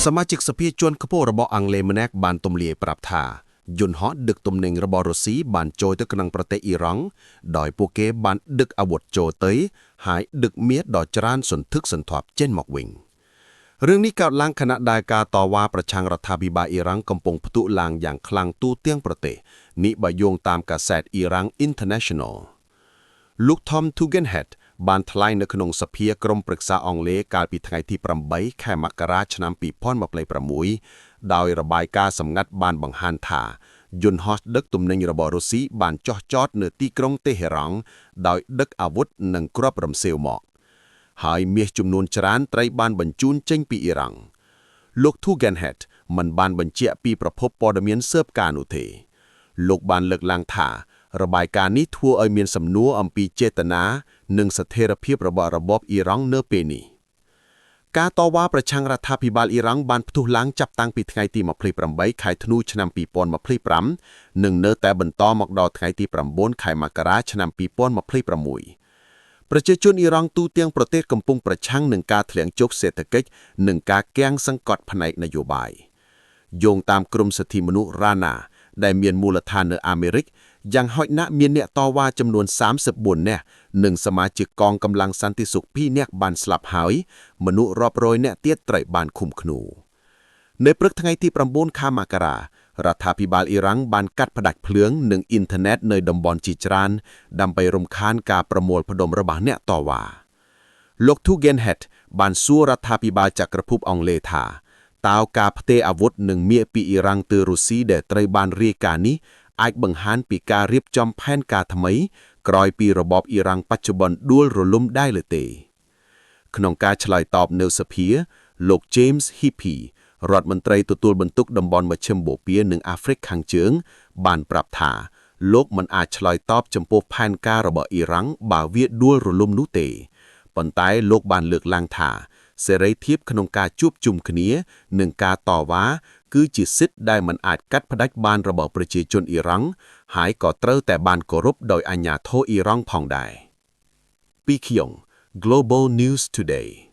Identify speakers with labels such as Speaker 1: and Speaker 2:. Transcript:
Speaker 1: សមាជិកសភាជាន់ខ្ពស់របស់អង់គ្លេសម្នាក់បានទម្លាយប្រាប់ថាយន្តហោះដឹកទំនិញរបស់រុស្ស៊ីបានចូលទៅក្នុងប្រទេសអ៊ីរ៉ង់ដោយពួកគេបានដឹកអាវុធចូលទៅហើយដឹកមាសដ៏ច្រើនសន្ធឹកសន្ធាប់ចេញមកវិញរឿងនេះកើតឡើងខណៈដែលការតវ៉ាប្រឆាំងរដ្ឋាភិបាលអ៊ីរ៉ង់កំពុងផ្ទុះឡើងយ៉ាងខ្លាំងទូទាំងប្រទេសនេះបើយោងតាមកាសែត Iran International លោក Tom Tugendhat បានថ្លែងនៅក្នុងសភាក្រុមប្រឹក្សាអង់គ្លេសកាលពីថ្ងៃទី8ខែមករាឆ្នាំ2026ដោយរបាយការណ៍សម្ងាត់បានបង្ហាញថាយន្តហោះដឹកទំនិញរបស់រុស្ស៊ីបានចុះចតនៅទីក្រុងតេហេរ៉ង់ដោយដឹកអាវុធនិងគ្រាប់រំសេវមក ហើយមាសចំនួនច្រើនត្រូវបានបញ្ជូនចេញពីអ៊ីរ៉ង់លោក Tugendhat មិនបានបញ្ជាក់ពីប្រភពព័ត៌មានស៊ើបការណ៍នោះទេ លោកបានលើកឡើងថា របាយការណ៍នេះធ្វើឲ្យមានសំណួរអំពីចេតនានិងស្ថិរភាពរបស់របបអ៊ីរ៉ង់នៅពេលនេះការតវ៉ាប្រឆាំងរដ្ឋាភិបាលអ៊ីរ៉ង់បានផ្ទុះឡើងចាប់តាំងពីថ្ងៃទី28ខែធ្នូឆ្នាំ2025និងនៅតែបន្តមកដល់ថ្ងៃទី9ខែមករាឆ្នាំ2026ប្រជាជនអ៊ីរ៉ង់ទូទាំងប្រទេសកំពុងប្រឆាំងនឹងការធ្លាក់ចុះសេដ្ឋកិច្ចនិងការគាំងសង្កត់ផ្នែកនយោបាយយោងតាមក្រមសិទ្ធិមនុស្សរ៉ាណា ដែលមានមូលដ្ឋាននៅអាមេរិកយ៉ាងហោចណាស់មានអ្នកតវ៉ាចំនួន34នាក់និងសមាជិកកងកម្លាំងសន្តិសុខ2នាក់បានស្លាប់ហើយមនុស្សរាប់រយនាក់ទៀតត្រូវបានឃុំខ្លួននៅព្រឹកថ្ងៃទី9ខែមករារដ្ឋាភិបាលអ៊ីរ៉ង់បានកាត់ផ្តាច់ភ្លើងនិងអ៊ីនធឺណិតនៅតំបន់ជាច្រើនដើម្បីរំខានការប្រមូលផ្ដុំរបស់អ្នកតវ៉ាលោក Tugendhat បានសួររដ្ឋាភិបាលចក្រភពអង់គ្លេសថាតើការផ្ទេរអាវុធនិងមាសពីអ៊ីរ៉ង់ទៅរុស្ស៊ីដែលត្រូវបានរាយការណ៍នេះអាចបង្ហាញពីការរៀបចំផែនការថ្មីក្រោយពីរបបអ៊ីរ៉ង់បច្ចុប្បន្នដួលរលំដែរឬទេ ក្នុងការឆ្លើយតបនៅសភាលោក James Heappey រដ្ឋមន្ត្រីទទួលបន្ទុកតំបន់មជ្ឈិមបូព៌ានិងអាហ្វ្រិកខាងជើង បានប្រាប់ថាលោកមិនអាចឆ្លើយតបចំពោះផែនការរបស់អ៊ីរ៉ង់បើវាដួលរលំនោះទេប៉ុន្តែលោកបានលើកឡើងថាសេរីភាពក្នុងការជួបជុំគ្នានិងការតវ៉ាគឺជាសិទ្ធិដែលមិនអាចកាត់ផ្តាច់បានរបស់ប្រជាជនអ៊ីរ៉ង់ហើយក៏ត្រូវតែបានគោរពដោយអាជ្ញាធរអ៊ីរ៉ង់ផងដែរពីខ្ញុំ Global News Today.